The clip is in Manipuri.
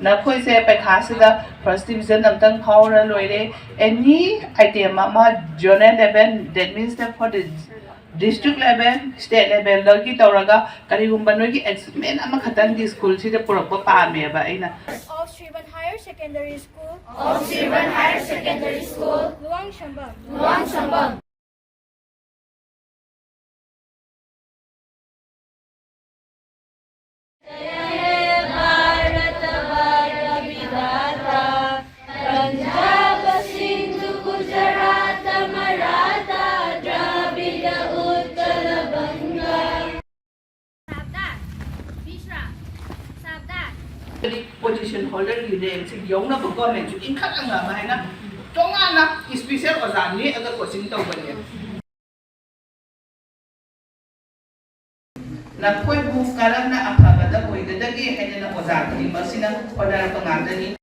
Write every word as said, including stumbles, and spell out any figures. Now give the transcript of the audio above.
ꯅꯈꯣꯏꯁꯦ ꯄꯩꯈꯥꯁꯤꯗ first division ꯑꯝꯇꯪ ꯐꯥꯎꯔ ꯂꯣꯏꯔꯦ꯫ Any item ꯑꯃ zonal level, that means that for the district level, state levelꯗꯒꯤ ꯇꯧꯔꯒ ꯀꯔꯤꯒꯨꯝꯕ ꯅꯣꯏꯒꯤ achievement ꯑꯃꯈꯛꯇꯪꯗꯤ ꯁ꯭ꯀꯨꯜꯁꯤꯗ ꯄꯨꯔꯛꯄ ꯄꯥꯝꯃꯦꯕ ꯑꯩꯅ꯫ Of Srivan Higher Secondary School. Of Srivan Higher Secondary School. Luang Shambam. Luang Shambam. Position holderꯒꯤ rankꯁꯤ ꯌꯧꯅꯕ governmentꯁꯨ ꯏꯟꯈꯠꯂꯛꯅꯕ ꯍꯥꯏꯅ ꯇꯣꯉꯥꯟꯅ special ꯑꯣꯖꯥ ꯅꯦꯛꯑꯒ coaching ꯇꯧꯕꯅꯦ꯫ ꯅꯈꯣꯏꯕꯨ ꯀꯔꯝꯅ ꯑꯐꯕꯗ ꯑꯣꯏꯒꯗꯒꯦ ꯍꯥꯏꯗꯅ ꯑꯣꯖꯥ ꯈꯨꯗꯤꯡꯃꯛꯁꯤꯅ ꯍꯣꯠꯅꯔꯛꯄ ꯉꯥꯛꯇꯅꯤ꯫